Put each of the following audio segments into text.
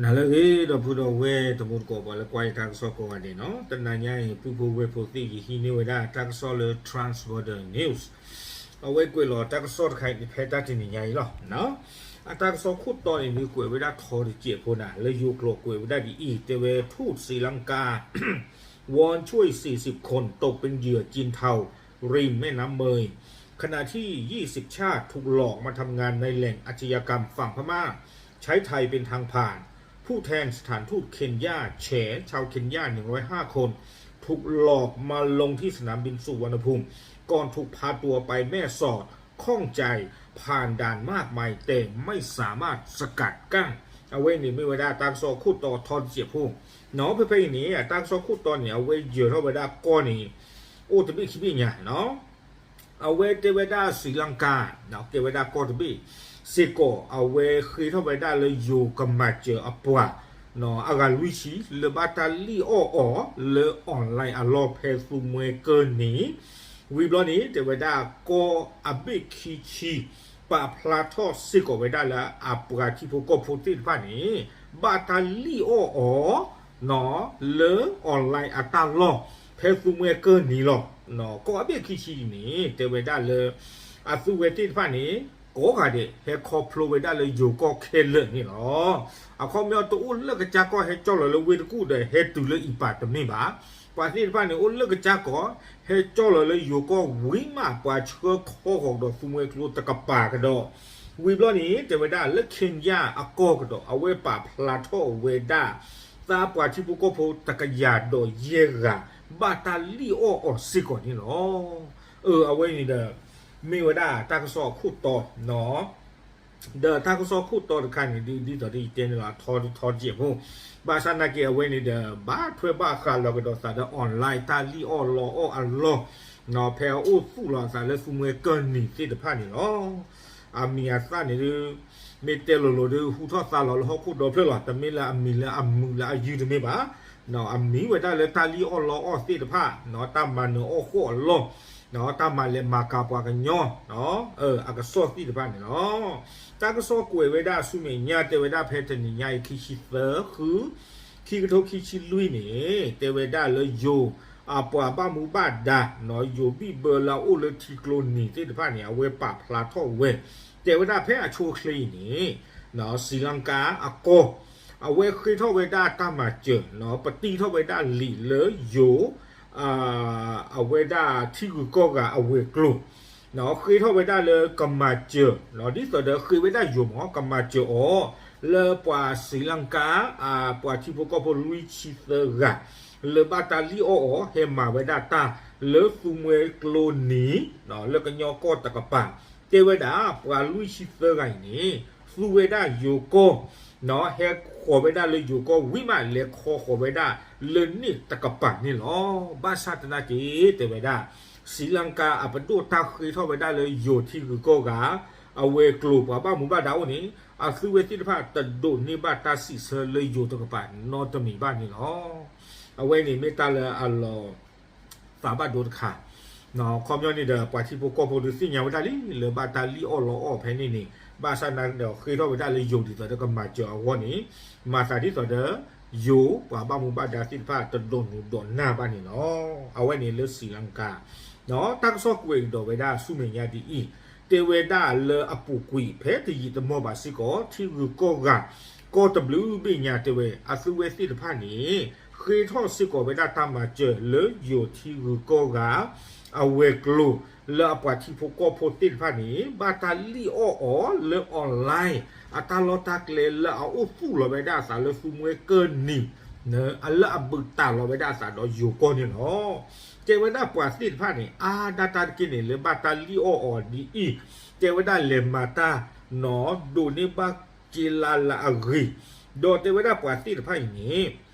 နၤလၢအဂ့ၤ ဒီပုၢ်ဒီဝဲၢ်တံၤသကိး ပှၤလၢကွၢ်ယတၢ်ကစီၣ်ကိးဂၤဒဲးနီၤ, တနၤညါအံၤ ပုၢ်ဖိဝဲၢ်ဖိသ့ၣ် ယဟံးန့ၢ်ဝဲဒၣ်တၢ်ကစီၣ်လၢ Transborder News အဝဲကွဲးလီၤတၢ်ကစီၣ်တခါအံၤန့ၣ် ဖဲတၢ်တနံၤညါအံၤလီၤ. အတၢ်ကစီၣ်ခိၣ်တီန့ၣ် ဒုးကွဲးဝဲဒၣ်ထီတစဲးဖိနၤ လၢယိၤကျိာ်ကွဲးဝဲဒၣ်ဒ်အံၤ တဲဝဲ ทูตศรีลังกา วอนช่วยสี่สิบคนตกเป็นเหยื่อจีนเทาริมแม่น้ำเมย ขณะที่ ยี่สิบ ชาติถูกหลอกมาทำงานในแหล่งอาชญากรรมฝั่งพม่า ใช้ไทยเป็นทางผ่าน ผู้แทนสถานทูตเคนยาแฉ ชาวเคนยา หนึ่งร้อยห้า คน ถูกหลอกมาลงที่สนามบินสุวรรณภูมิ ก่อนถูกพาตัวไปแม่สอด ข้องใจ ผ่านด่านมากมายแต่ไม่สามารถสกัดกั้น အဝဲန့ၣ်မ့ၢ်ဝဲဒၣ်တၢ်ကစီၣ်ခိၣ်တီထီတစဲးဖိနီၤ. ဖဲဖဲအံၤန့ၣ် အတၢ်ကစီၣ်ခိၣ်တီန့ၣ် အဝဲယၢၤထီၣ်ဝဲဒၣ်ကီၢ်န့ၣ် အိၣ်တဘ့ၣ်ခံဘ့ၣ်ညါနီၤ. အဝဲတဲဝဲဒၣ် စံလင်ကါ ကဲဝဲဒၣ်ကီၢ်တဘ့ၣ်စ့ၢ်ကီး အဝဲဃ့ထီၣ်ဝဲဒၣ်လၢယိၤကမၤစၢၤအပှၤ အဂၤလွံၢ်ဆံ လၢဘၣ်တၢ်လံၣ်အီၣ်အီၤလၢ online အလီၢ်ဖဲသူမှဲကၢၢ်နံၤ ဝံၤဘျီန့ၣ် တဲဝဲဒၣ်ကီၢ်အဘ့ၣ်ခံဆံ ပာ်ဖျါထီၣ်စ့ၢ်ကီးဝဲဒၣ်လၢအပှၤထံဖိကီၢ်ဖိသ့ၣ်တဖၣ်န့ၣ် ဘၣ်တၢ်လံၣ်အီၣ်အီၤ လၢ online အတၢ်လီၢ် ဖဲသူမှဲကၢၢ်နံၤလီၤ. ကီၢ်အဘ့ၣ်ခံဆံအံၤန့ၣ် တဲဝဲဒၣ်လၢ အသုဝဲသ့ၣ်တဖၣ်န့ၣ် ကိးဂၤဒဲး ဟဲခီဖျိဝဲဒၣ်လၢယိၤကီၢ်ခဲလၢာ်န့ၣ်လီၤ. အခီပညီတအိၣ်လၢကစၢ်ကီၢ် ဟဲကၠီၣ်လီၤလၢဝ့ၢ်တကူၣ်ဒီး ဟဲတုၤလၢအံၤပာ်တမ့ၢ်ဘၣ်. ပှၤသ့ၣ်တဖၣ်န့ၣ် အိၣ်လၢကစၢ်ကီၢ် ဟဲကၠီၣ်လီၤလၢယိၤကီၢ်ဝံၤမး ပှၤဆှၢခီဃီၤကဒီးသူမှဲကျိတကပၤကဒီး ဝံၤဘျီန့ၣ် တဲဝဲဒၣ်လၢ Kenya အကီၢ်ကဒီး အဝဲပာ်ဖျါထီၣ်ဝဲဒၣ် သးပှၤထံဖိကီၢ်ဖိတကယၤဒီးယဲၢ်ဂၤ ဘၣ်တၢ်လံၣ်အီၣ်အီၤစ့ၢ်ကီးန့ၣ်လီၤ. အဝဲန့ၣ်ဒီး မ့ၢ်ဝဲဒၣ်တၢ်ကစီၣ်အခိၣ်တီ ဒီးတၢ်ကစီၣ်ခိၣ်တီတခါန့ၣ် ဒ်သိးဒီးယတဲန့ၣ်လီၤ ထီထီတစဲးဖိ ဘၣ်ဆၣ်နာ်က့အဝဲန့ၣ်ဒီး ဘၣ်ထွဲဘၣ်ဃးလီၤကဒီးသးဒီး online တၢ်လံၣ်အီၣ်လီအီၣ်အလီၢ် ဖဲအအိၣ်သူၣ်လီၤအသးလၢသူမှဲကၢၢ်နံၤသ့ၣ်တဖၣ်န့ၣ်လီၤ. အမံၤအသၣ်န့ၣ်ဒုး မ့ၢ်တဲလိၤလိၤဒုး ဟူထီၣ်သါလီၤလၢဟီၣ်ခိၣ်ဒီဖျၢၣ်လီၤ. တမ့ၢ်လၢအမံၤလၢအမုာ်လၢအယုၢ်တမ့ၢ်ဘၣ်. အမံၤဝဲဒၣ်လၢတၢ်လံၣ်အီၣ်လီအီၣ်သ့ၣ်တဖၣ် တၢ်မၤနၢၤအီၣ်ဃီၣ်အလီၢ် တၢ်မၤလဲၤမၤကၤပှၤကညီ အကစီၣ်သ့ၣ်တဖၣ်န့ၣ်လီၤ. တၢ်ကစီၣ်ကွဲးဝဲဒၣ်ဆူမဲာ်ညါ တဲဝဲဒၣ်ဖဲတနံၤညါအံၤ ခံဆံသၢ ဃု ခံကထိခံဆံလွံၢ်န့ၣ် တဲဝဲဒၣ်လၢယိၤ အပှၤဘၣ်မူဘၣ်ဒါ ယိၤဘံၣ်ဘၢလၢအအိၣ်လၢထံကျိနံၤသ့ၣ်တဖၣ်န့ၣ် အဝဲပာ်ဖျါထီၣ်ဝဲ တဲဝဲဒၣ်ဖဲအဆိအချ့အံၤန့ၣ် စံလင်ကါအကီၢ် အဝဲဃ့ထီၣ်ဝဲဒၣ်တၢ်မၤစၢၤ ပတံထီၣ်ဝဲဒၣ်လံာ်လၢယိၤ အဝဲဒၣ်ထံဂုၤကီၢ်ဂၤအဝဲၤကျိၤ ဃ့ထီၣ်ဝဲဒၣ်လၢကမၤစၢၤ ဒ်သိးဒီးဃ့ဝဲဒၣ်ယိၤမး ကမၤစၢၤအီၤ လၢပှၤစံလင်ကါ ပှၤထံဖိကီၢ်ဖိလွံၢ်ဆံသၢဂၤ လၢဘၣ်တၢ်လံၣ်အီၣ်အီၤ ဟဲမၤဝဲဒၣ်တၢ်လၢသူမှဲကျိနံၤ လၢကညီကီၢ်တကပၤ တဲဝဲဒၣ်ပှၤလွံၢ်ဆံသၢဂၤအံၤန့ၣ် သူဝဲဒၣ်ယိၤကီၢ် ဟဲဃီၤဝဲဒၣ်လၢယိၤကီၢ်ဝံၤမး လဲၤခီဃီၤဝဲဒၣ်လၢန့ၣ်တကပၤန့ၣ်လီၤ. ဘၣ်ဆၣ်သနာ်က့ တဲဝဲဒၣ် စံလင်ကါအပဒိၣ်တၢ်ဃ့ထီၣ်ဝဲဒၣ်လၢယိၤထံဂုၤကီၢ်ဂၤ အဝဲၤကျိၤပှၤဘၣ်မူဘၣ်ဒါအိၣ်န့ၣ် အသုဝဲသ့ၣ်တဖၣ်တဒိးန့ၢ်ဘၣ်တၢ်စံးဆၢလၢယိၤတကပၤနီတမံၤဘၣ်န့ၣ်လီၤ. အဝဲန့ၣ်မ့ၢ်တၢ်လၢအလီၤ သးဘၣ်ဒိတခါ ခီပညီန့ၣ်ဒီး ပှၤထံဖိကီၢ်ဖိဒုးသ့ၣ်ညါဝဲဒၣ်လံ လၢဘၣ်တၢ်လံၣ်အီၣ်လီအီၣ်ဖဲန့ၣ်န့ၣ် ဘၣ်ဆၣ်နာ်က့ဒီးဃ့ထီၣ်ဝဲဒၣ်လၢယိၤဒ်သိးဒီးကမၤစၢၤအဂီၢ်န့ၣ် မၤသးဒ်သိးဒီး ယိၤပှၤဘၣ်မူဘၣ်ဒါသ့ၣ်တဖၣ်တဒိးနုာ်ဒိးနၢ်ဘၣ်န့ၣ်လီၤ. အဝဲန့ၣ်လၢစံလင်ကါ တၢ်ကစီၣ်ကွဲးကဒီးဝဲဒၣ်ဆူမဲာ်ညါဒ်အံၤ တဲဝဲဒၣ်လၢအပူၤကွံာ် ဖဲတယံာ်တမီၢ်ဘၣ်စ့ၢ်ကီး ထံဂုၤကီၢ်ဂၤ ကီၢ်တဘျုးဘ့ၣ်ညါတဲဝဲ အသုဝဲသ့ၣ်တဖၣ်န့ၣ် ဃ့ထီၣ်စ့ၢ်ကီးဝဲဒၣ်တၢ်မၤစၢၤလၢယိၤထံဂုၤကီၢ်ဂၤ အဝဲၤကျိၤ လၢအပှၤထံဖိကီၢ်ဖိသ့ၣ်တဖၣ်န့ၣ် ဘၣ်တၢ်လံၣ်အီၣ်အီၤလၢ online အတၢ်လီၢ်တၢ်ကျဲလၢအအိၣ်သူၣ်လီၤဝဲဒၣ်အသးလၢသူမှဲကၢၢ်နံၤ လၢအဘုးတၢ်လီၤဝဲဒၣ်အသးဒီးယိၤကီၢ်န့ၣ်လီၤ. တဲဝဲဒၣ်ပှၤသ့ၣ်တဖၣ်န့ၣ် အါဒၣ်တၢ်တက့ၢ်န့ၣ် လၢဘၣ်တၢ်လံၣ်အီၣ်အီၤဒ်အံၤ တဲဝဲဒၣ်လဲၤမၤတၢ်နီၤ ဒိးန့ၢ်ဘၣ်က့လါလၢအဂ့ၤ ဒီးတဲဝဲဒၣ်ပှၤသ့ၣ်တဖၣ်အံၤန့ၣ်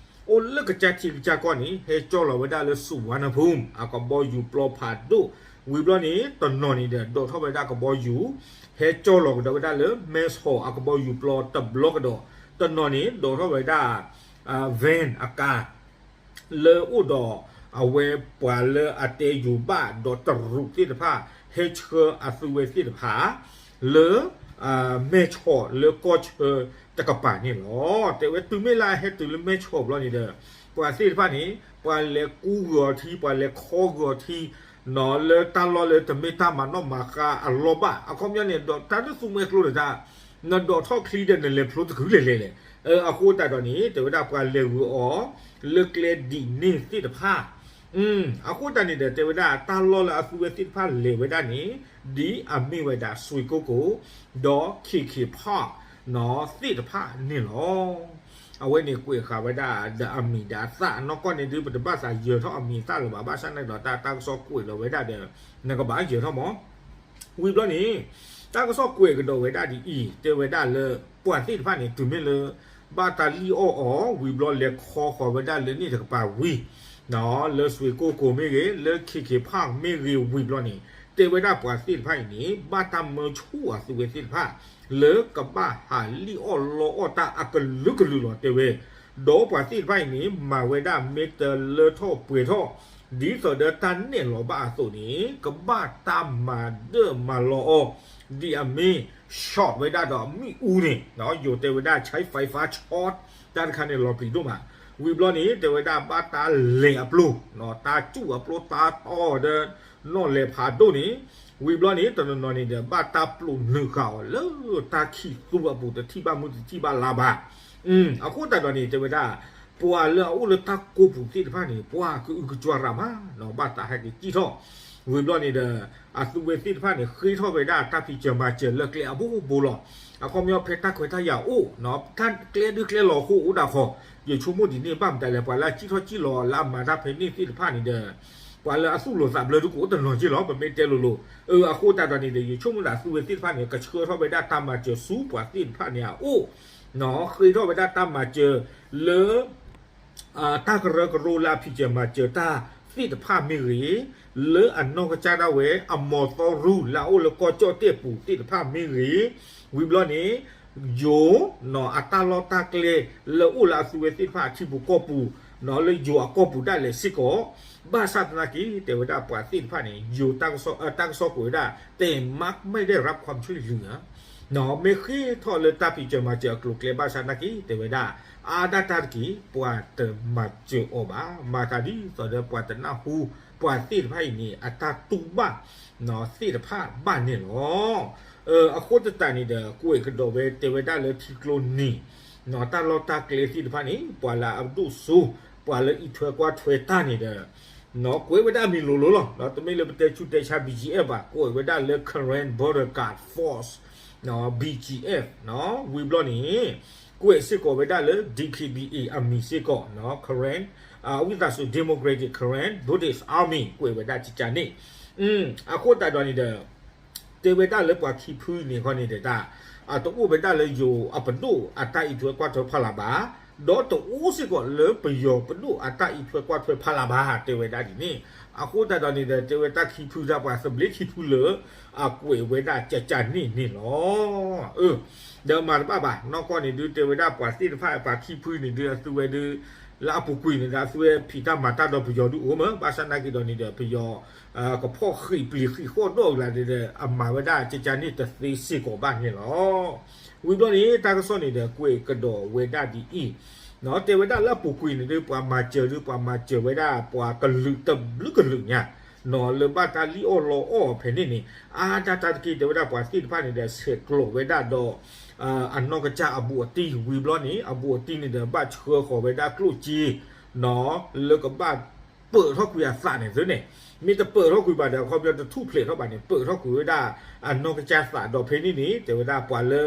အိၣ်လၢကစၢ်ထံကစၢ်ကီၢ်န့ၣ် ဟဲကၠီၣ်လီၤဝဲဒၣ်လၢ สุวรรณภูมิ အကဘီယူၤပျီဖးဒိၣ် ဝံၤဘျီန့ၣ် တနီၤန့ၣ်ဒီး ဒိးထီၣ်ဝဲဒၣ်ကဘီယူၤ ဟဲကၠီၣ်လီၤကဒီးဝဲဒၣ်လၢ မဲဆီး အကဘီယူၤပျီတဘျီကဒီး တနီၤန့ၣ် ဒိးထီၣ်ဝဲဒၣ် van အကါ လၢအိၣ်ဒီး အဝဲပှၤလၢအတဲယိၤဘၣ်ဒီးတရူးသ့ၣ်တဖၣ် ဟဲဆှၢအသုဝဲသ့ၣ်တဖၣ် လၢ မဲၢ်ဆီးလၢကီၢ်ဆၢတကပၤန့ၣ်လီၤ. တဲဝဲတုၤမ့ၢ်လၢအဟဲတုၤလၢမဲၢ်ဆီးဘျီန့ၣ်ဒီး ပှၤသ့ၣ်တဖၣ်န့ၣ် ပှၤလဲၤကူဂၢၤအီၤထံ ပှၤလဲၤခီဂၢၤအီၤထံ လၢတၢ်လီၢ်လၢတမ့ၢ်တၢ်မၤနီၣ်မၤဃါအလီၢ်ဘၣ်. အခီပညီန့ၣ် ဒီးတၢ်ဒုးသူမှဲကျိတၢ် နဒိးထီၣ်ချံဒီးနလဲၤဖျိတကုလဲၤလဲၤလဲၤ. အဃိသတးဒီးန့ၣ် တဲဝဲဒၣ်ပှၤလဲၤဂုာ်အီၤ လၢကျဲဒ်န့ၣ်သ့ၣ်တဖၣ် အဃိသတးန့ၣ်ဒီး တဲဝဲဒၣ်တၢ်လီၢ်လၢအသုဝဲသ့ၣ်တဖၣ်လဲၤဝဲဒၣ်န့ၣ် ဒ်အမ့ၢ်ဝဲဒၣ်စွ့ကိၢ်ကိၢ် ဒီး ခ့ၣ်ခ့ၣ်ဖး သ့ၣ်တဖၣ်န့ၣ်လီၤ. အဝဲန့ၣ်ကွဲးဃာ်ဝဲဒၣ်ဒီးအမံၤဒီးအသၣ် အနီၢ်ကီၢ်န့ၣ်ဒုး ပတဘၣ်သးယၢၤထီၣ်အမံၤအသၣ်လၢၤဘၣ်. ဘၣ်ဆၣ်န့ၣ်ဒီးတၢ်တၢ်ကစီၣ်ကွဲးလီၤဝဲဒၣ်ဒီး နကဘၣ်ယၢၤထီၣ်မး ဝံၤဘျီန့ၣ် တၢ်ကစီၣ်ကွဲးကဒီးဝဲဒၣ်ဒ်အံၤ တဲဝဲဒၣ်လၢ ပှၤသ့ၣ်တဖၣ်န့ၣ် တုၤမ့ၢ်လၢ ဘၣ်တၢ်လံၣ်အီၣ်အီၤ ဝံၤဘျီလဲၤခီဃီၤဝဲဒၣ်လၢန့ၣ်တကပၤဝံၤ လၢစွ့ကိၢ်ကိၢ်မ့ၢ်ဂ့ၤ လၢခ့ၣ်ခ့ၣ်ဖးမ့ၢ်ဂ့ၤဝံၤဘျီန့ၣ် တဲဝဲဒၣ်ပှၤသ့ၣ်တဖၣ်အံၤန့ၣ် ဘၣ်တၢ်မၢဆိၣ်အသုဝဲသ့ၣ်တဖၣ် လၢကဘၣ်ဟးလံၣ်အီၣ်လီအီၣ်တၢ်အကလုာ်ကလုာ်လီၤတဲဝဲ ဒီးပှၤသ့ၣ်တဖၣ်အံၤန့ၣ် မၤဝဲဒၣ်မ့ၢ်တလၢထီၣ်ပှဲၤထီၣ် ဒ်သိးဒီးတၢ်နဲၣ်လီၤဘၣ်အသိးန့ၣ် ကဘၣ်တၢ်မၤဒၢၣ်မၤလီၤအီၤ ဒ်အမ့ၢ် short ဝဲဒၣ်ဒီးမ့ၣ်အူန့ၣ် ယိၤတဲဝဲဒၣ် ใช้ไฟฟ้าช็อต တၢ်တခါန့ၣ်လီၤပျံၤဒိၣ်မး ဝံၤဘျီန့ၣ် တဲဝဲဒၣ်ဘၣ်တၢ်လဲၤအပျိ တၢ်စူၣ်အပျိတၢ်တီဒီး နီၣ်လဲၤဖးဒိၣ်န့ၣ် ဝံၤဘျီန့ၣ် တနီၤနီၤန့ၣ်ဒီး ဘၣ်တၢ်ပျိးနုာ်ဃာ်အီၤလၢတၢ်ခံးသူအပူၤ တထံၣ်ဘၣ်မုၢ်တထံၣ်ဘၣ်လါဘၣ် အဃိသတးဒီးန့ၣ် တဲဝဲဒၣ် ပှၤလၢအအိၣ်လၢတၢ်ကိးပူၤသ့ၣ်တဖၣ်န့ၣ် ပှၤကအုကစွါရၣ်မး ဘၣ်တၢ်ဟဲက့ၤစံၣ်ထီၣ် ဝံၤဘျီန့ၣ်ဒီး အသုဝဲသ့ၣ်တဖၣ်န့ၣ် ဃ့ထီၣ်ဝဲဒၣ်တၢ်ဖံးစၢၤမၤစၢၤလၢကျဲအဘိဘိလီၤ. အခီပညီဖဲတၢ်ခွဲးတၢ်ယာ်အိၣ် တၢ်ကျဲဒုးကျဲလီၤအဃိအိၣ်ဒၣ်ဃီ ယဆိကမိၣ်ဒ်န့ၣ် ဘၣ်မတၤလဲၣ် ပှၤလၢအစံၣ်ထီၣ်စံၣ်လီၤလၢအမၤတၢ်ဖဲန့ၣ်သ့ၣ်တဖၣ်န့ၣ်ဒီး ပှၤလၢအသူၣ်လီၤသးဘျၢဒုးကအိၣ်တနီၤက့လီၤ ပမ့ၢ်တဲလိၤလိၤ အဃိသတးဒီးန့ၣ်ဒီး ယဆိကမိၣ်ဒၣ်သုဝဲသ့ၣ်တဖၣ်န့ၣ် ကဆှၢထီၣ်ဝဲဒၣ်တၢ်မၤစၢၤဆူပှၤသ့ၣ်တဖၣ်န့ၣ်အအိၣ် ဃ့ထီၣ်ဝဲဒၣ်တၢ်မၤစၢၤလၢ တၢ်ကရၢကရိလၢအဖံးစၢၤမၤစၢၤတၢ်သ့ၣ်တဖၣ်မ့ၢ်ဂ့ၤ, လၢအနီၢ်ကစၢ်ဒၣ်ဝဲ အမီၤသီရူလၢအအိၣ်လၢကီၢ်ကၠီၣ်တဲၣ်ပူၤသ့ၣ်တဖၣ်မ့ၢ်ဂ့ၤ, ဝံၤဘျီန့ၣ် ယိၤ အတၢ်လီၢ်တၢ်ကျဲလၢအအိၣ်လၢအသုဝဲသ့ၣ်တဖၣ်အထံပူၤကီၢ်ပူၤ လၢယိၤအကီၢ်ပူၤဒၣ်လဲာ်စ့ၢ်ကီး, ဘၣ်ဆၣ်သနာ်က့ တဲဝဲဒၣ်ပှၤသ့ၣ်တဖၣ်န့ၣ် ယိၤ တၢ်ကစီၣ်ကွဲးဝဲဒၣ် แต่มักไม่ได้รับความช่วยเหลือ မ့ၢ်ဃ့ထီၣ်လၢတၢ်ဖံးစၢၤမၤစၢၤအကျိၤအကျဲဘၣ်ဆၣ်သနာ်က့ တဲဝဲဒၣ် အါဒၣ်တၢ်တက့ၢ် ပှၤတမၤစၢၤအီၤဘၣ်, မၤသးဒ်သိးဒီးပှၤတနၢ်ဟူ ပှၤသ့ၣ်တဖၣ်အံၤန့ၣ် အတၢ်တူၢ်ဘၣ်သ့ၣ်တဖၣ်ဘၣ်န့ၣ်လီၤ. အဃိသတးန့ၣ်ဒီး ကွဲးကဒီးဝဲတဲဝဲဒၣ်လၢထံကျိနံၤ တၢ်လီၢ်တၢ်ကျဲသ့ၣ်တဖၣ်န့ၣ် ပှၤလၢအဒိၣ်စိ ပှၤလၢအံးထွဲကွၢ်ထွဲတၢ်န့ၣ်ဒီး ကွဲးဝဲဒၣ်မံၤလိၤလိၤလီၤ. တမ့ၢ်လၢပတဲဆူးတဲဆါ ဘံၣ်ကၠံၣ်အဲၣ် ဘၣ်, ကွဲးဝဲဒၣ်လၢ Karen Border Guard Force, ဘံၣ်ကၠံၣ်အဲၣ်, ဝံၤဘျီန့ၣ် ကွဲးစ့ၢ်ကီးဝဲဒၣ်လၢ DKBA အမံၤစ့ၢ်ကီး, Karen, ဝံသးစူၤ Democratic Karen Buddhist Army ကွဲးဝဲဒၣ်ကကန့ၣ်, အဃိသတးဒီးန့ၣ်ဒီး တဲဝဲဒၣ်လၢပှၤခံဖုန့ၣ်ခီန့ၣ်ဒီး တၢ် တအိၣ်ဝဲဒၣ်လၢယိၤအပဒိၣ်အတၢ်အံးထွဲကွၢ်ထွဲဖီလာ်ဘၣ်, ဒီးတအိၣ်စ့ၢ်ကီးလၢပယီၤပဒိၣ်အတၢ်အံးထွဲကွၢ်ထွဲဖီလာ်ဘၣ် တဲဝဲဒၣ်ဒ်န့ၣ်, အဃိသတးဒီးန့ၣ်ဒီး တဲဝဲတၢ်ခံဖုတၢ်ပှၤသဘျ့ခံဖုလၢ အကွဲးဝဲဒၣ်ကကန့ၣ်န့ၣ်လီၤ. ဒီးမၤတဘၣ်ဘၣ် နီၢ်ကီၢ်န့ၣ်ဒုး တဲဝဲဒၣ်ပှၤသ့ၣ်တဖၣ်ပှၤခံဖုန့ၣ်ဒုး အသုဝဲဒုး လၢအပူၤကွံာ်န့ၣ်ဒီး အသုဝဲဖံးတၢ်မၤတၢ်ဒီးပယီၤဒုးအိၣ်မး, ဘၣ်ဆၣ်သနာ်က့ဒီးန့ၣ်ဒီး ပယီၤ ကဖီၣ်ဃံးပျံၤဃံးဃီၣ်ဒီၣ်အဂၤဒီး အမၤဝဲဒၣ်ကကန့ၣ်တသ့စ့ၢ်ကီးဘၣ်န့ၣ်လီၤ. ဝံၤဘျီန့ၣ် တၢ်ကစီၣ်န့ၣ်ဒီး ကွဲးကဒီးဝဲဒၣ်ဒ်အံၤ, တဲဝဲဒၣ်လၢအပူၤကွံာ်န့ၣ်ဒုး ပှၤမၤစၢၤဒုး ပှၤမၤစၢၤဝဲဒၣ်ပှၤကလုာ်တဘျုးကလုာ်ညါ လၢဘၣ်တၢ်လံၣ်အီၣ်လီအီၣ်ဖဲန့ၣ်န့ၣ် အါဒၣ်တၢ်တက့ၢ် တဲဝဲဒၣ်ပှၤသ့ၣ်တဖၣ်န့ၣ်ဒီး ဆဲးကျိးဝဲဒၣ်ဒီး အနီၢ်ကစၢ်အဘူးအတံၢ် ဝံၤဘျီန့ၣ် အဘူးအတံၢ်န့ၣ်ဒီး ဘၣ်ဆှၢဃီၤဝဲဒၣ်ကျိၣ်စ့ လၢကဘၣ်ပၢၢ်ထီၣ်ကွံာ်အသးန့ၣ်သုန့ၣ်, မ့ၢ်တပၢၢ်ထီၣ်ကွံာ်ဘၣ်ဒီး အခီပညီတထူၣ်ဖျဲးထီၣ်ဘၣ်န့ၣ် ပၢၢ်ထီၣ်ကွံာ်ဝဲဒၣ်အနီၢ်ကစၢ်သးဒီးဖဲန့ၣ်န့ၣ် တဲဝဲဒၣ်ပှၤလၢ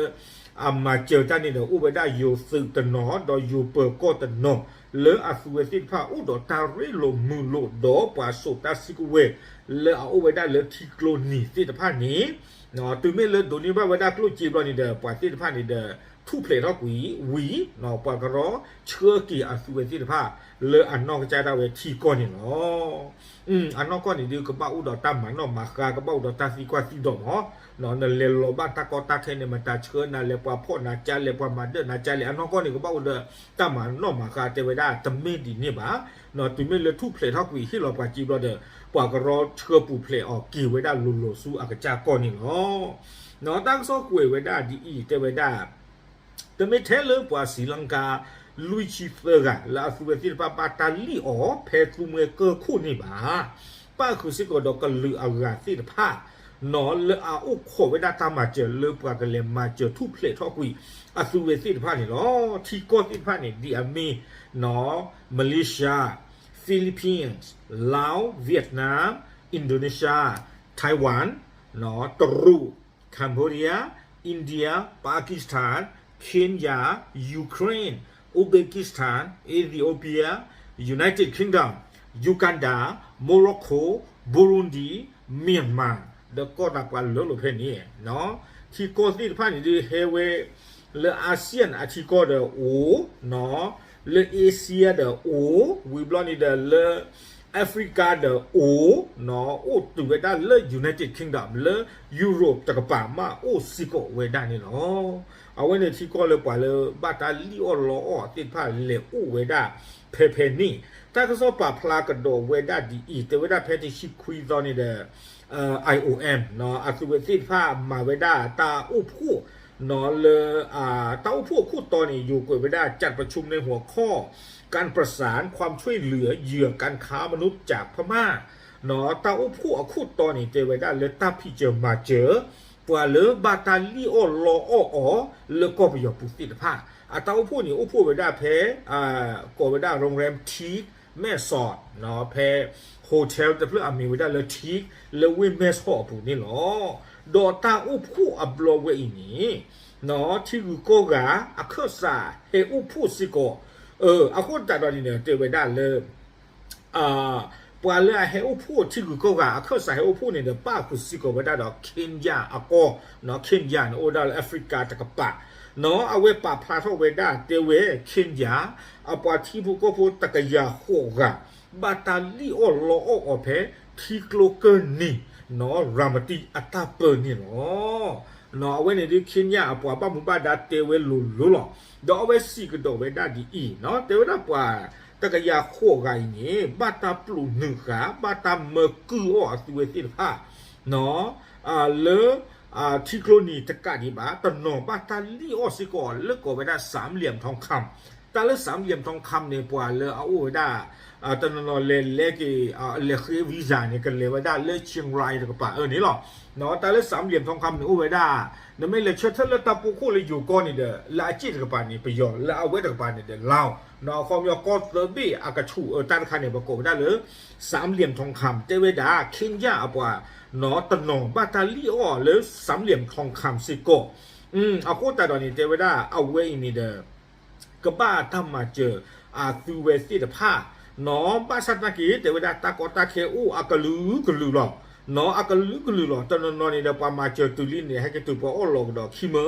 အမၤစၢၤတၢ်န့ၣ်ဒီး အိၣ်ဝဲဒၣ်ယိၤသုးတနီၤ ဒီးယိၤပၢၤကီၢ်တနီၤ လၢအသုဝဲသ့ၣ်တဖၣ်အိၣ်ဒီးတၢ်ရ့လိာ်မုာ်လိာ် ဒီးပှၤစိာ်တၢ်စုကဝဲၤ လၢအအိၣ်ဝဲဒၣ်လၢထံကျိနံၤသ့ၣ်တဖၣ်န့ၣ် တုၤမ့ၢ်လၢဒိးန့ၢ်ဘၣ်ဝဲဒၣ်ကျိၣ်စ့ဘျီန့ၣ်ဒီး ပှၤသ့ၣ်တဖၣ်န့ၣ်ဒီး ထူၣ်ဖျဲးထီၣ်ကွံာ်ဝံၤ ပှၤကရီဆှၢက့ၤအသုဝဲသ့ၣ်တဖၣ် လၢအနီၢ်ကစၢ်ဒၣ်ဝဲထံကီၢ်န့ၣ်လီၤ. အနီၢ်ကီၢ်န့ၣ်ဒုး ကဘၣ်အိၣ်ဒီးတၢ်မၤနီၣ်မၤဃါ ကဘၣ်အိၣ်ဒီးတၢ်သံကွၢ်သံဒိးမး, နလဲၤလီၤဘၣ်တၢ်ကီတၢ်ခဲန့ၣ် မတၤဆှၢနၤလဲၤ ပှၤဖီၣ်နၤကါလဲၣ် ပှၤမၤဒၢၣ်နၤကါလဲၣ် အနီၢ်ကီၢ်န့ၣ် ကဘၣ်အိၣ်ဒီးတၢ်မၤနီၣ်မၤဃါ တဲဝဲဒၣ်တမ့ၢ်ဒ်န့ၣ်ဘၣ်, တုၤမ့ၢ်လၢထူၣ်ဖျဲးထီၣ်ကွံာ်ဟ့ၣ်လီၤပှၤစ့ဘျီဒီး ပှၤကရီဆှၢပူၤဖျဲးအီၤက့ၤဝဲဒၣ်လိၤလိၤဆူအကစၢ်ကီၢ်န့ၣ်လီၤ. တၢ်ကစီၣ်ကွဲးဝဲဒၣ်ဒ်အံၤ တဲဝဲဒၣ် တမ့ၢ်ထဲလၢပှၤစံလင်ကါ လွံၢ်ဆံသၢဂၤ လၢအသုဝဲသ့ၣ်တဖၣ်ဘၣ်တၢ်လံၣ်အီၣ် ဖဲသူမှဲကၢၢ်ခိၣ်န့ၣ်ဘၣ်, ပၣ်ဃုာ်စ့ၢ်ကီးဒီးကလုာ်အဂၤသ့ၣ်တဖၣ် နီၢ် လၢအအိၣ်ခိးဝဲဒၣ်တၢ်မၤစၢၤ လၢပှၤကလဲၤမၤစၢၤထူၣ်ဖျဲးထီၣ်ကွံာ် အသုဝဲသ့ၣ်တဖၣ်န့ၣ်လီၤ. ထံကီၢ်သ့ၣ်တဖၣ်န့ၣ် ဒ်အမ့ၢ် နီၢ် Malaysia, Philippines, Laos, Vietnam, Indonesia, Taiwan, နီၢ် တရူး, Cambodia, India, Pakistan, Kenya, Ukraine, Uzbekistan, Ethiopia, United Kingdom, Uganda, Morocco, Burundi, Myanmar ဒီးကီၢ်သးပှၢ်လၢလိၤဖဲန့ၣ်, ထံကီၢ်သ့ၣ်တဖၣ်န့ၣ်ဒုးဟဲဝဲ လၢ ASEAN အထံကီၢ်ဒီးအိၣ်, နီၢ် လၢ Asia ဒီးအိၣ်, ဝံၤဘျီန့ၣ်ဒီးလၢ Africa ဒီးအိၣ်, နီၢ် အိၣ်တုၤဝဲဒၣ်လၢ United Kingdom လၢ Europe တကပၤမးအိၣ်စ့ၢ်ကီးဝဲဒၣ်န့ၣ်လီၤ. အဝဲန့ၣ်ထံကီၢ်လၢပှၤလၢဘၣ်တၢ်လံၣ်အီၣ်လီအီၣ်သ့ၣ်တဖၣ်လဲၤအိၣ်ဝဲဒၣ်ဖဲဖဲန့ၣ်, တၢ်ကစီၣ်ပာ်ဖျါကဒီးဝဲဒၣ်ဒ်အံၤ တဲဝဲဒၣ်ဖဲတဆံခွံသီန့ၣ်ဒီး IOM နီၢ် အသုဝဲသ့ၣ်တဖၣ်မၤဝဲဒၣ်တၢ်အိၣ်ဖှိၣ် နီၢ် လၢ တၢ်အိၣ်ဖှိၣ်အခိၣ်တီန့ၣ် ယိၤကွဲးဝဲဒၣ် จัดประชุมในหัวข้อ การประสานความช่วยเหลือเหยื่อการค้ามนุษย์จากพม่า နီၢ် တၢ်အိၣ်ဖှိၣ်အခိၣ်တီန့ၣ် တဲဝဲဒၣ်လၢတၢ်ဖံးစၢၤမၤစၢၤ ပှၤလၢဘၣ်တၢ်လံၣ်အီၣ်လီအီၣ်အီၤ လၢကီၢ်ပယီၤပူၤသ့ၣ်တဖၣ်, အတၢ်အိၣ်ဖှိၣ်န့ၣ် အိၣ်ဖှိၣ်ဝဲဒၣ်ဖဲ ကိးဝဲဒၣ် โรงแรม Teak မဲၢ်ဆီး နီၢ် ဖဲ hotel တဖျၢၣ်အမံၤဝဲဒၣ်လၢ Teak လၢဝ့ၢ်မဲၢ်ဆီးအပူၤန့ၣ်လီၤ. ဒီးတၢ်အိၣ်ဖှိၣ်အဘျီဝဲအံၤန့ၣ် နီၢ် ထံဂုၤကီၢ်ဂၤ အခၢၣ်စးဟဲအိၣ်ဖှိၣ်စ့ၢ်ကီး, အဃိသတးဒီးန့ၣ်ဒီး တဲဝဲဒၣ်လၢ ပှၤလၢအဟဲအိၣ်ဖှိၣ်ထံဂုၤကီၢ်ဂၤ အခၢၣ်စးဟဲအိၣ်ဖှိၣ်န့ၣ်ဒီး ပၣ်ဃုာ်စ့ၢ်ကီးဝဲဒၣ်ဒီး Kenya အကီၢ်, နီၢ် Kenya န့ၣ်အိၣ်ဝဲဒၣ်လၢ Africa တကပၤ, နီၢ် အဝဲပာ်ဖျါထီၣ်ဝဲဒၣ်တဲဝဲ Kenya အပှၤထံဖိကီၢ်ဖိတကယၤဃိးဂၤ ဘၣ်တၢ်လံၣ်အီၣ်လီအီၣ်အီၤဖဲ ထံကျိကၢၢ်နံၤ နီၢ် ရၤမတံအတၢ်ပၢန့ၣ်လီၤ. နီၢ် အဝဲန့ၣ်ဒုး Kenya အပှၤဘၣ်မူဘၣ်ဒါတဲဝဲလိၤလိၤလီၤ. ဒီးအဝဲစံးကဒီးဝဲဒၣ်ဒ်အံၤ, နီၢ် တဲဝဲဒၣ်ပှၤတကယၤဃိးဂၤအံၤန့ၣ် ဘၣ်တၢ်ပျိာ်နုာ်ဃာ် ဘၣ်တၢ်မၢကုၢ်အီၣ်အသုဝဲသ့ၣ်တဖၣ် နီၢ် လၢ ထံကျိနံၤတကးဒံးဘၣ် တနီၤဘၣ်တၢ်လံၣ်အီၣ်စ့ၢ်ကီးလၢကိးဝဲဒၣ် สามเหลี่ยมทองคำ, တၢ်လၢ สามเหลี่ยมทองคำ န့ၣ် ပှၤလၢအအိၣ်ဝဲဒၣ် တနီၤနီၤလဲၤလဲက့ၤ လဲၤဃ့ visa န့ၣ် ကလဲၤဝဲဒၣ်လၢ Chiang Rai တကပၤအၢန့ၣ်လီၤ. နီၢ် တၢ်လၢ สามเหลี่ยมทองคำ န့ၣ်အိၣ်ဝဲဒၣ် နမ့ၢ်လဲၤဆၢထၢၣ်လၢတၢ်ပိာ်ခိၣ်လၢယိၤကီၢ်န့ၣ်ဒီး လၢအစ့ၣ်တကပၤန့ၣ် ပယီၤ လၢအဝဲတကပၤန့ၣ်ဒီး Lao, နီၢ် အခီပညီကီၢ်သၢဘ့ၣ်အကဆူးအတၢ်တခါန့ၣ် ပကိးဝဲဒၣ်လၢ สามเหลี่ยมทองคำ တဲဝဲဒၣ် Kenya အပှၤ နီၢ် တနီၤဘၣ်တၢ်လံၣ်အီၣ်လၢ สามเหลี่ยมทองคำ စ့ၢ်ကီး, အဃိသတးဒီးန့ၣ် တဲဝဲဒၣ်အဝဲအံၤန့ၣ်ဒီး ကဘၣ်တၢ်မၤစၢၤအသုဝဲသ့ၣ်တဖၣ်, နီၢ် ဘၣ်ဆၣ်သနာ်က့ တဲဝဲဒၣ်တၢ်ကီတၢ်ခဲအိၣ်အကလုာ်ကလုာ်လီၤ, နီၢ် အကလုာ်ကလုာ်လီၤ. တနီၤနီၤန့ၣ်ဒီး ပှၤမၤစၢၤတုၤလံန့ၣ် ဟဲက့ၤတုၤပှၤအီၣ်လီၤကဒီးခံမ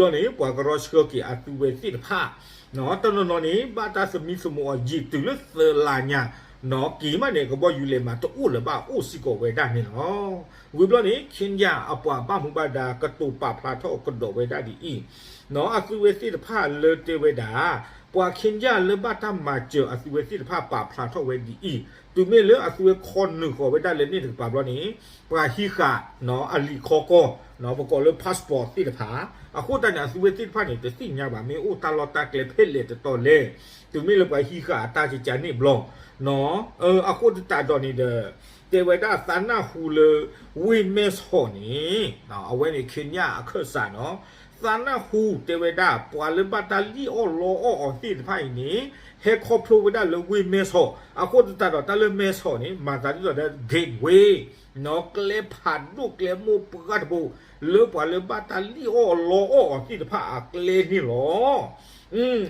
ၢ, ဝံၤဘျီန့ၣ် ပှၤကရီဆှၢက့ၤအသုဝဲသ့ၣ်တဖၣ်, နီၢ် တနီၤနီၤန့ၣ် ဘၣ်တၢ်သမံသမိးအီၤယံာ်တုၤလၢသၢလါညါ, နီၢ် က့ၤမးန့ၣ် ကဘီယူၤလဲၤမးတအိၣ်လၢၤဘၣ်အိၣ်စ့ၢ်ကီးဝဲဒၣ်န့ၣ်လီၤ. ဝံၤဘျီန့ၣ် Kenya အပှၤဘၣ်မူဘၣ်ဒါကတိၤပာ်ဖျါထီၣ်ကဒီးဝဲဒၣ်ဒ်အံၤ, နီၢ် အသုဝဲသ့ၣ်တဖၣ်လၢတဲဝဲဒၣ် ပှၤ Kenya လၢဘၣ်တၢ်မၤစၢၤအသုဝဲသ့ၣ်တဖၣ်ပာ်ဖျါထီၣ်ဝဲဒ်အံၤ, တုၤမ့ၢ်လၢအသုဝဲခီနုာ်ဃီၤဝဲဒၣ်လၢန့ၣ်တကပၤဘျီန့ၣ် ပှၤဟံးဃာ် နီၢ် အလံာ်ခီကီၢ် နီၢ် ပကိးလၢ passport သ့ၣ်တဖၣ်, အဃိသတးန့ၣ် အသုဝဲသ့ၣ်တဖၣ်န့ၣ် တသ့ၣ်ညါဘၣ် မ့ၢ်အိၣ်တၢ်လီၢ်တၢ်ကျဲဖဲလဲၣ်တတီၤလဲၣ်, တုၤမ့ၢ်လၢပှၤဟံးဃာ်အတၢ်ကကန့ၣ်ဘျီ, နီၢ် အဃိသတးဒီးန့ၣ်ဒီး တဲဝဲဒၣ်သးနၢ်ဟူလၢ ဝ့ၢ်မဲၢ်ဆီးန့ၣ် အဝဲန့ၣ် Kenya အခၢၣ်စးနီၢ်, သးနၢ်ဟူတဲဝဲဒၣ် ပှၤလၢဘၣ်တၢ်လံၣ်အီၣ်လီအီၣ်အီၤသ့ၣ်တဖၣ်အံၤန့ၣ် ဟဲခီဖျိဝဲဒၣ်လၢဝ့ၢ်မဲၢ်ဆီး, အဃိသတးဒီးတၢ်လၢမဲၢ်ဆီးန့ၣ် မၤသးဒ်သိးဒီး gateway နီၢ် ကျဲဖးဒိၣ်ကျဲမိၢ်ပှၢ်တဘိ လၢပှၤလၢဘၣ်တၢ်လံၣ်အီၣ်လီအီၣ်အီၤသ့ၣ်တဖၣ်အကျဲန့ၣ်လီၤ.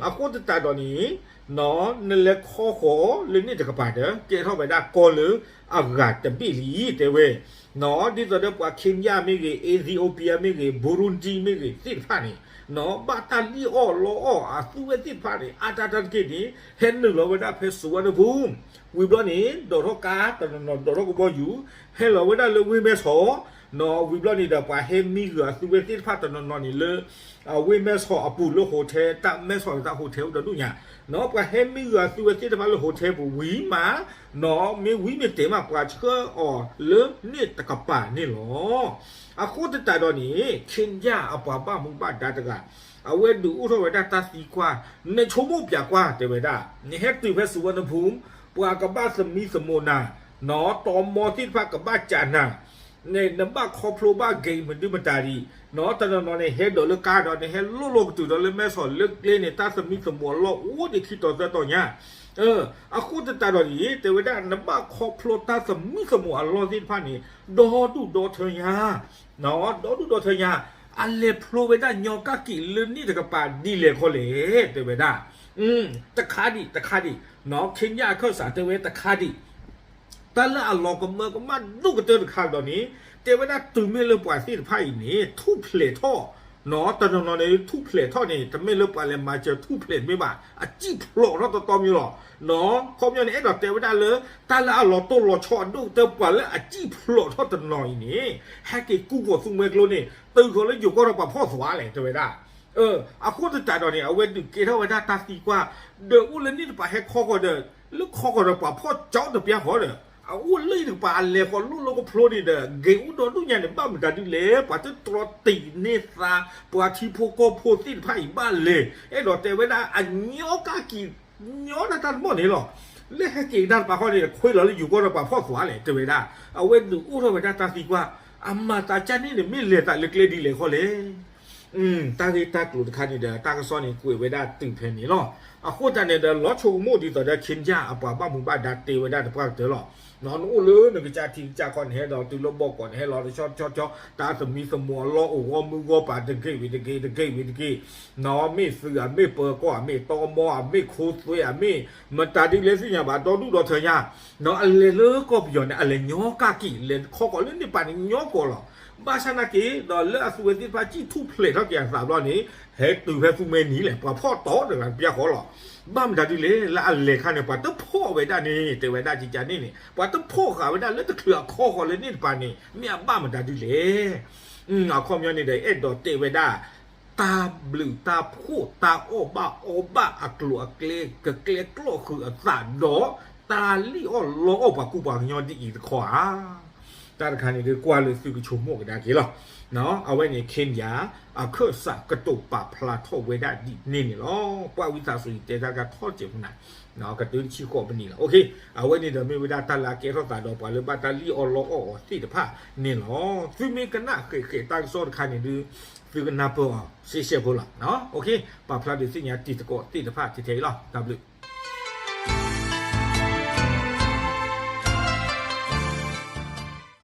အဃိသတးဒီးန့ၣ် နီၢ် နလဲၤခီဃီၤလၢန့ၣ်တကပၤဒီး ကဲထီၣ်ဝဲဒၣ်ကီၢ်လၢအဂၤတဘ့ၣ်လံ တဲဝဲ, နီၢ် ဒ်သိးဒီးပှၤ Kenya မ့ၢ်ဂ့ၤ Ethiopia မ့ၢ်ဂ့ၤ Burundi မ့ၢ်ဂ့ၤသ့ၣ်တဖၣ်န့ၣ် နီၢ် ဘၣ်တၢ်လံၣ်အီၣ်လီအီၣ်အသုဝဲသ့ၣ်တဖၣ်န့ၣ် အါတၢ်တၢ်တက့ၢ်န့ၣ် ဟဲနုာ်လီၤဝဲဒၣ်ဖဲ Suvarnabhumi ဝံၤဘျီန့ၣ် ဒိးထီၣ်ကါတနီၤနီၤ ဒိးထီၣ်ကဘီယူၤ ဟဲလီၤဝဲဒၣ်လၢဝ့ၢ်မဲၢ်ဆီး, နီၢ် ဝံၤဘျီန့ၣ်ဒီး ပှၤဟဲမံဂုာ်အသုဝဲသ့ၣ်တဖၣ်တနီၤနီၤန့ၣ်လၢ ဝ့ၢ်မဲၢ်ဆီးအပူၤလၢ hotel တၢ်မဲၢ်ဆီးတၢ် hotel အိၣ်ဒီးဒူၣ်ညါ, နီၢ် ပှၤဟဲမံဂုာ်အသုဝဲသ့ၣ်တဖၣ်လၢ hotel ပူၤဝံၤမး, နီၢ် မ့ၢ်ဝံၤမ့ၢ်တဲမး ပှၤဆှၢအီၤလၢန့ၣ်တကပၤန့ၣ်လီၤ. အဃိသတးဒီးန့ၣ် Kenya အပှၤဘၣ်မူဘၣ်ဒါတဂၤ အဝဲဒုးအိၣ်ထီၣ်ဝဲဒၣ်တၢ်သံကွၢ်, နဆိကမိၣ်ပျးကွၢ် တဲဝဲဒၣ်, နဟဲတုၤဖဲ Suvarnabhumi ပှၤကဘၣ်သမံသမိးနၤ, နီၢ် တီမီသ့ၣ်တဖၣ်ကဘၣ်ကးနၤ, နဘၣ်ခီဖျိဘၣ် gate မနုၤမတၤဒံး, နီၢ် တနီၤနီၤန့ၣ် ဟဲဒိးလၢကါဒီး နဟဲလိၣ်လိာ်ကတုၤဒီးလၢမဲဆီးလၢကျဲန့ၣ် တၢ်သမံသမိးအလီၢ်အိၣ်ဒံးခံတီၤသၢတီၤညါ အဃိသတးဒီးန့ၣ် တဲဝဲဒၣ် နဘၣ်ခီဖျိတၢ်သမံသမိးအလီၢ်သ့ၣ်တဖၣ်န့ၣ် ဒီဒူၣ်ဒီထၢညါ, ဒီဒူၣ်ဒီထၢညါ, အလဲၤဖျိဝဲဒၣ်ညီကၣ်ကံာ်လၢန့ၣ်တကပၤဒ်လဲၣ်ခီလဲၣ် တဲဝဲဒၣ်, တခါဒံး တခါဒံး, နီၢ် Kenya အခၢၣ်စး တဲဝဲတခါဒံး တၢ်လၢအလီၤကမၢကမၣ်ဒိၣ်ကတၢၢ်တခါဒီးန့ၣ် တဲဝဲဒၣ်တုၤမ့ၢ်လၢပှၤသ့ၣ်တဖၣ်အံၤန့ၣ် ထူၣ်ဖျဲးထီၣ်, နီၢ် တနီၤနီၤန့ၣ် ထူၣ်ဖျဲးထီၣ်န့ၣ် တမ့ၢ်လၢပှၤလဲၤမၤစၢၤထူၣ်ဖျဲးမ့ၢ်ဘၣ် အစံၣ်ဖျိးထီၣ်တတီမ့ၢ်လီၤ, နီၢ် ခီပညီန့ၣ် အဲၣ်ဒိးတဲဝဲဒၣ်လၢ တၢ်လၢအလီၤတိၢ်လီၤဆီအဒိၣ်ကတၢၢ် ပှၤလၢအစံၣ်ဖျိးထီၣ်တနီၤအံၤန့ၣ် ဟဲက့ၤကူကီၢ်သူမှဲကျိန့ၣ် တုၤဃီၤလၢယိၤကီၢ်ဒီးပှၤဖီၣ်သွါလဲၣ် တဲဝဲဒၣ် အဃိသတးဒီးန့ၣ် အဝဲဒုးကဲထီၣ်ဝဲဒၣ်တၢ်သံကွၢ်, ဒီးအိၣ်လၢန့ၣ်တပၤဟဲခီဃီၤဒီး လၢခီဃီၤဒီးပှၤဖီၣ်ကၠီတပျၢ်ဃီဒီး အအိၣ်လၢအံၤတကပၤအလဲၤဃီၤလိၣ်လိာ်ကဖျိန့ၣ်ဒီး gate အိၣ်ဒီဒူၣ်ညါန့ၣ် ဘၣ်မတၤဒ်လဲၣ် ပှၤတတြီတံာ်န့ၢ်သါ ပှၤထံဖိကီၢ်ဖိသ့ၣ်တဖၣ်အံၤဘၣ်လဲၣ် အဲၣ်ဒိးတဲဝဲဒၣ်အညီကၣ်ကံာ် ညီတၢ်တၢ်တမီၢ်န့ၣ်လီၤ. လၢဟဲက့ၤကဒါတပၤဃီန့ၣ် ခွ့လီၤလၢယိၤကီၢ်ဒီးပှၤဖီၣ်သွါလဲၣ် တဲဝဲဒၣ်. အဝဲဒုးအိၣ်ထီၣ်ဝဲဒၣ်တၢ်သံကွၢ်, အမၤသးကၢ်န့ၣ်န့ၣ် မ့ၢ်လဲၤသးလၢကျဲဒ်လဲၣ်ခီလဲၣ်. တၢ်ဂ့ၢ်တၢ်ကျိၤတခါန့ၣ်ဒီး တၢ်ကစီၣ်န့ၣ်ကွဲးဝဲဒၣ်တုၤဖဲန့ၣ်လီၤ. အဃိသတးန့ၣ်ဒီး လီၤဆိကမိၣ်ဒ်သိးဒီး Kenya အပှၤဘၣ်မူဘၣ်ဒါတဲဝဲဒၣ်တပှၢ်ကတၢၢ်လီၤ. နအိၣ်လၢနကစၢ်ထံကစၢ်ကီၢ်န့ၣ် ဟဲဒီးတုၤလၢဘီၣ်ကီးန့ၣ် ဟဲလီၤတဆီဆီဆီ တၢ်သမံသမိးအလီၢ်အိၣ်ဂီၢ်မုၢ်ဂီၢ်ပၤတဂ့ၤဝံၤတဂ့ၤ တဂ့ၤဝံၤတဂ့ၤ နီၢ်မ့ၢ်သုး အမ့ၢ်ပၢၤကီၢ် အမ့ၢ်တီမီ အမ့ၢ်ခိသွဲ အမ့ၢ်မတၤဒ်လဲၣ်သ့ၣ်ညါဘၣ် ဒီဒူၣ်ဒီထၢညါ, နီၢ်အလဲၤလၢကီၢ်ပယီၤန့ၣ် အလဲၤညီကၣ်ကံာ် လဲၤခီကီးလၢန့ၣ်ပၤန့ၣ်ညီကီးလီၤ. ဘၣ်ဆၣ်နာ်က့ ဒီးလၢအသုဝဲသ့ၣ်တဖၣ်စံၣ်ထူၣ်ဖျဲးထီၣ်က့ၤအသးဘျီန့ၣ် ဟဲတုၤဖဲသူမှဲနံၤလဲၣ် ပှၤဖီၣ်တီဒီးတပျၢ်ဃီလီၤ. ဘၣ်မတၤဒ်လဲၣ် လၢအလဲၤခါန့ၣ် ပှၤတဖီၣ်ဝဲဒၣ်န့ၣ် တဲဝဲဒၣ်ကကန့ၣ်န့ၣ် ပှၤတဖီၣ်ဃာ်ဝဲဒၣ်လၢတချုးအခီဃီၤလၢန့ၣ်တပၤန့ၣ် မ့ၢ်အဘၣ်မတၤဒ်လဲၣ်. အခီပညီန့ၣ်ဒီး အဲၣ်ဒိးတဲဝဲဒၣ် တၢ်ဘျုးတၢ်ဖှိၣ်တၢ်အီၣ်ဘၣ်အီဘၣ်အကျိၤအကျဲ ကကျဲကျီၣ်ဃုာ်အသးဒီး တၢ်လံၣ်အီၣ်လီအီၣ်ပှၤကူပှၤကညီဒ်အံၤတခီဧါ. တၢ်တခါန့ၣ်ဒုး ကွၢ်လၢသုကဆိကမိၣ်ကဒါက့ၤလီၤ. အဝဲန့ၣ် Kenya အခၢၣ်စးကတိၤပာ်ဖျါထီၣ်ဝဲဒၣ်ဒ်န့ၣ်န့ၣ်လီၤ. ကွၢ်ဝံသးစူၤ ယတဲတၢ်တခါထီၣ်စဲးဖိနၤ ကတုၤတဆံဃိးပနံၣ်လီၤ. အဝဲန့ၣ်ဒီးမ့ၢ်ဝဲဒၣ်တၢ်လၢအကဲထီၣ်သးဒီးပှၤလၢဘၣ်တၢ်လံၣ်အီၣ်လီအီၣ်အီၤသ့ၣ်တဖၣ်န့ၣ်လီၤ. သုမ့ၢ်ကနၣ်ဃဲးဃဲးတၢ်ကစီၣ်တခါန့ၣ်ဒုး သုကနၢ်ပၢၢ်အီၤရှဲရှဲဖိလီၤ. ပာ်ဖျါဒုးသ့ၣ်ညါတံၤသကိးသ့ၣ်တဖၣ်ထဲထဲအံၤလီၤ. တၢ်ဘျုး